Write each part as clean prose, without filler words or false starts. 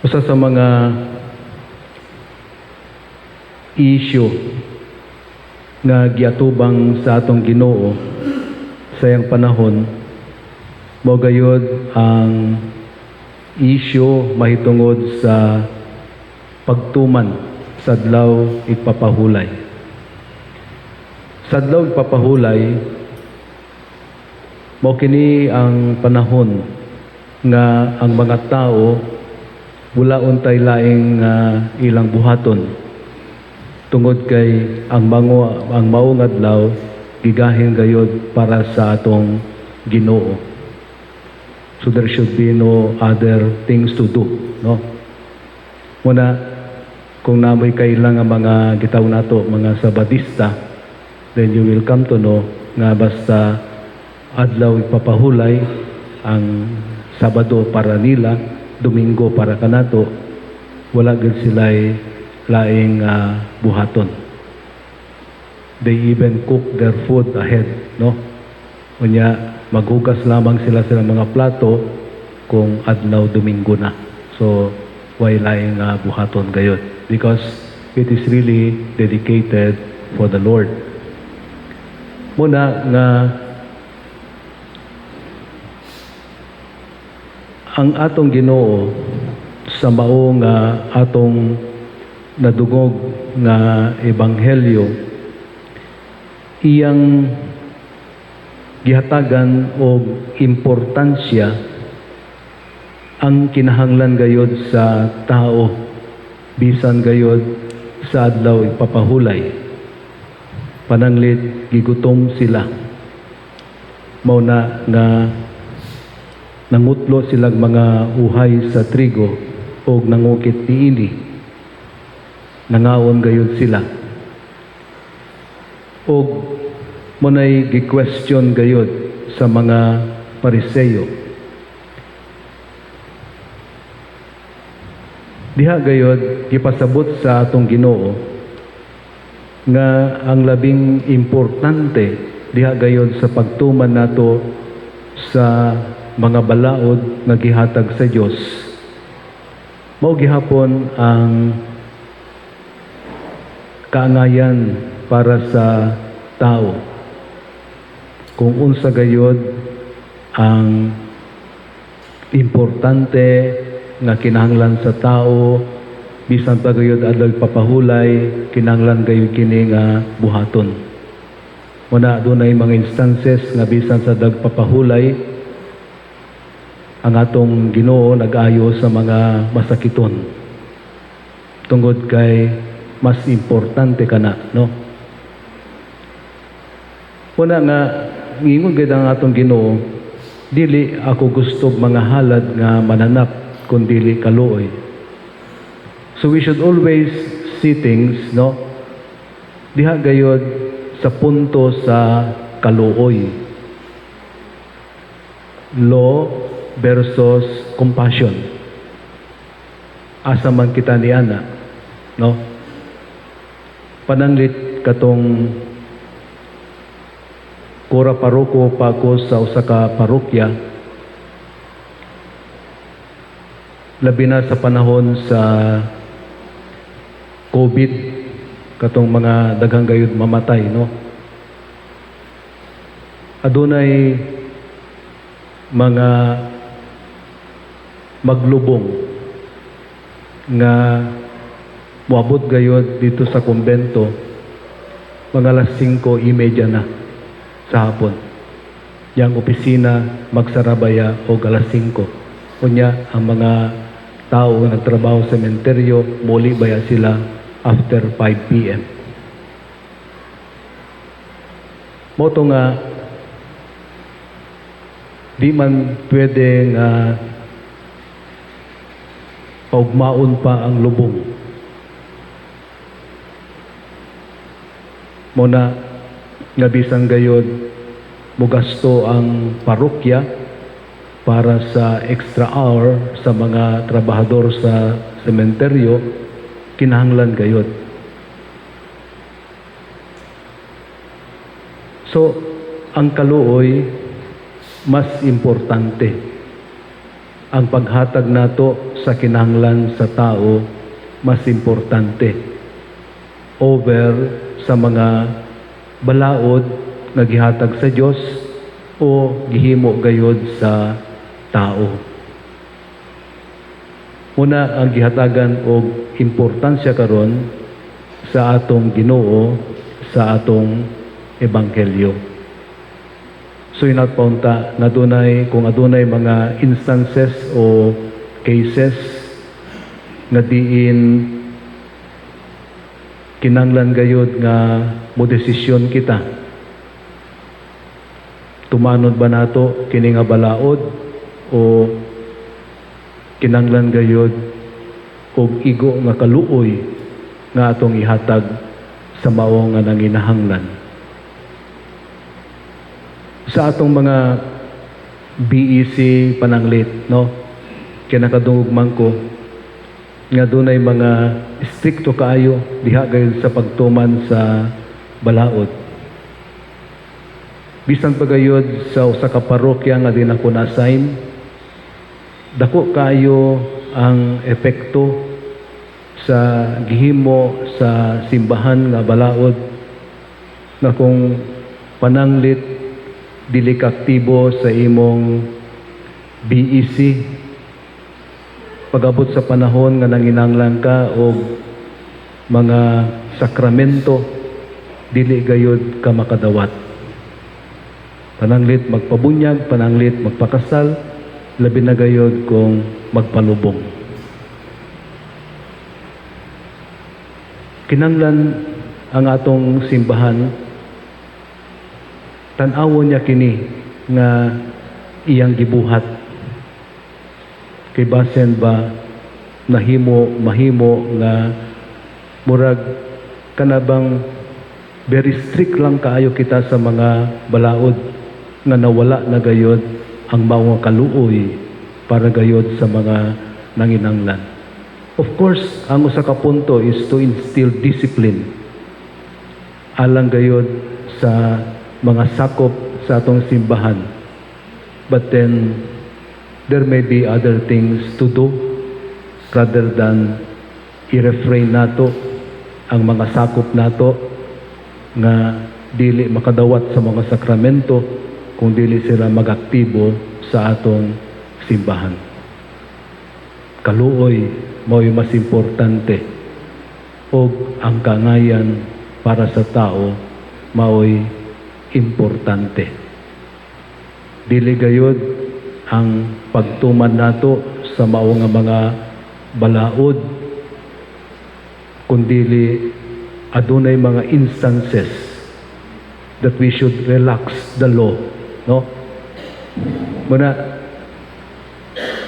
Usa sa mga issue nga giatubang sa atong Ginoo sa iyang panahon mao gayud ang issue mahitungod sa pagtuman sa Adlaw Igpapahulay. Sa Adlaw Igpapahulay, mao kini ang panahon nga ang mga tao wala untay laing ilang buhaton tungod kay ang maong adlaw gigahin gayud para sa atong Ginoo. So there should be no other things to do, no? Muna kung naa moy kaila nga mga gitawag nato mga Sabadista, then you will come to know nga basta Adlaw Ipapahulay, ang Sabado para nila, Domingo para kanato, wala gid sila laing buhaton. They even cook their food ahead, no? Unya maghugas lamang sila sa mga plato kung adlaw Domingo na. So way laing buhaton gayud because it is really dedicated for the Lord. Muna nga ang atong Ginoo sa mao nga atong nadungog nga ebanghelyo, iyang gihatagan og importansya ang kinahanglan gayod sa tao bisan gayod sa Adlaw Ipapahulay. Pananglit gigutom sila, mao na nga nangutlo silang mga uhay sa trigo og nangukit niini. Nangaon gayud sila. Og munay gi-question gayud sa mga Pariseyo. Diha gayud gipasabot sa atong Ginoo nga ang labing importante diha gayud sa pagtuman nato sa mga balaod nga gihatag sa Dios mao gihapon ang kaangayan para sa tao, kung unsa gayod ang importante nga kinahanglan sa tao bisan pa gayud Adlaw Papahulay, kinahanglan gayud kini nga buhaton. Muna dunay mga instances nga bisan sa dagpapahulay, ang atong Ginoo nag-ayo sa mga masakiton tungod kay mas importante kana, no? Una nga ngingon gid ang atong Ginoo, "Dili ako gusto mga halad nga mananap kundili kaluoy." So we should always see things, no, diha gayod sa punto sa kaluoy. Law versus compassion. Asa man kita ni ana, no? Pananglit katong kura paroko pa ko sa usa ka parokya, labi na sa panahon sa COVID, katong mga daghang gayud mamatay, no? Adunay mga maglubong nga moabot gayod dito sa kumbento mga alas 5:30 na sa hapon. Yang opisina magsara baya og alas 5. Unya ang mga tao nga nagtrabaho sa sementeryo, muli baya sila after 5 p.m. Mao to nga di man pwede nga paugmaon pa ang lubong. Mao na nga bisan gayod mugasto ang parokya para sa extra hour sa mga trabahador sa sementeryo, kinahanglan gayod. So, ang kaluoy mas importante. Ang paghatag nato sa kinahanglan sa tao mas importante over sa mga balaod nga gihatag sa Dios o gihimo gayod sa tao. Muna ang gihatagan og importansya karon sa atong Ginoo sa atong ebanghelyo. So inat paunta nga dunay, kung adunay mga instances o cases nga diin kinanglan gayud nga mo desisyon kita, tumanon ba nato kini nga balaod o kinanglan gayud og igo nga kaluoy nga atong ihatag sa mao nga nanginahanglan? Sa atong mga BEC pananglit, no, kinakadungog man ko nga dunay mga istrikto kaayo diha gayud sa pagtuman sa balaod. Bisan pa gayud sa usa ka parokya nga din ako na-assign, dako kaayo ang epekto sa gihimo sa simbahan nga balaod nga kung pananglit dili ka aktibo sa imong BEC, pag-abot sa panahon nga nanginanglan ka og mga sakramento, dili gayud ka makadawat. Pananglit magpabunyag, pananglit magpakasal, labi na gayud kung magpalubong. Kinanglan ang atong simbahan tan-awon niya kini nga iyang gibuhat kay basen ba nahimo mahimo nga murag kanabang very strict lang kaayo kita sa mga balaod nga nawala na gayod ang mga kaluoy para gayod sa mga nanginanglan. Of course, ang usa ka punto is to instill discipline alang gayod sa mga sakop sa atong simbahan. But then there may be other things to do rather than i-refrain nato ang mga sakop nato nga dili makadawat sa mga sakramento kung dili sila magaktibo sa atong simbahan. Kaluoy mao'y mas importante og ang kangayan para sa tao mao'y importante. Dili gayod ang pagtuman nato sa mao nga mga balaod, kundili adunay mga instances that we should relax the law, no? Muna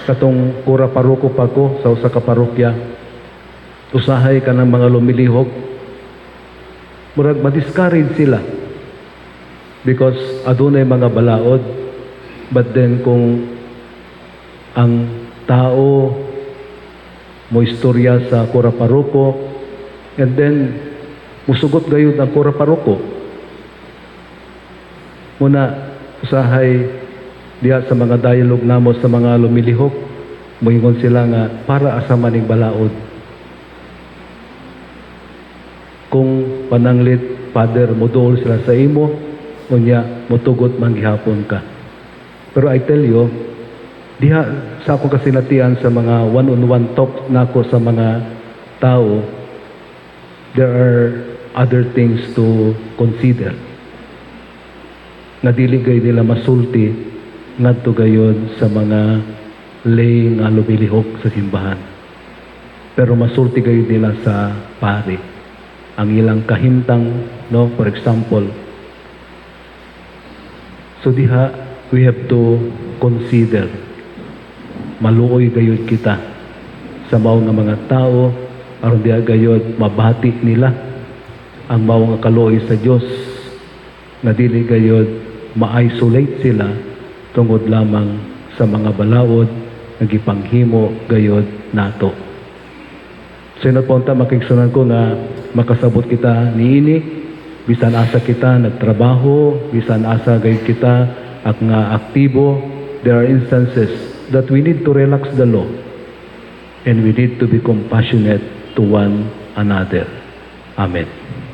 katong kura paroko pa ko sa usa ka parokya, usahay ka ng mga lumilihok, murag ma-discourage sila because adunay mga balaod. But then kung ang tao mo istorya sa kura paroko and then musugot gayud ang kura paroko, muna usahay diha sa mga dialogue namo sa mga lumilihok, moingon sila nga para asa man ning balaod kung pananglit, Father, moduol sila sa imo, unya motugot man gihapon ka. Pero I tell you, diha sa akong kasinatian sa mga one-on-one talk nako sa mga tao, there are other things to consider nga dili gayud nila masulti ngadto gayud sa mga lay nga lumilihok sa simbahan. Pero masulti gayud nila sa pari ang ilang kahimtang, no, for example. So diha we have to consider, maluoy gayud kita sa mao nga mga tao aron diha gayud mabati nila ang mao nga kaluoy sa Dios nga dili gayud ma-isolate sila tungod lamang sa mga balaod nga gipanghimo gayud nato. So punta, makigsunan ko nga makasabot kita niini, bisan asa kita nagtrabaho, bisan asa gayud kita ak nga aktibo, there are instances that we need to relax the law. and we need to be compassionate to one another. Amen.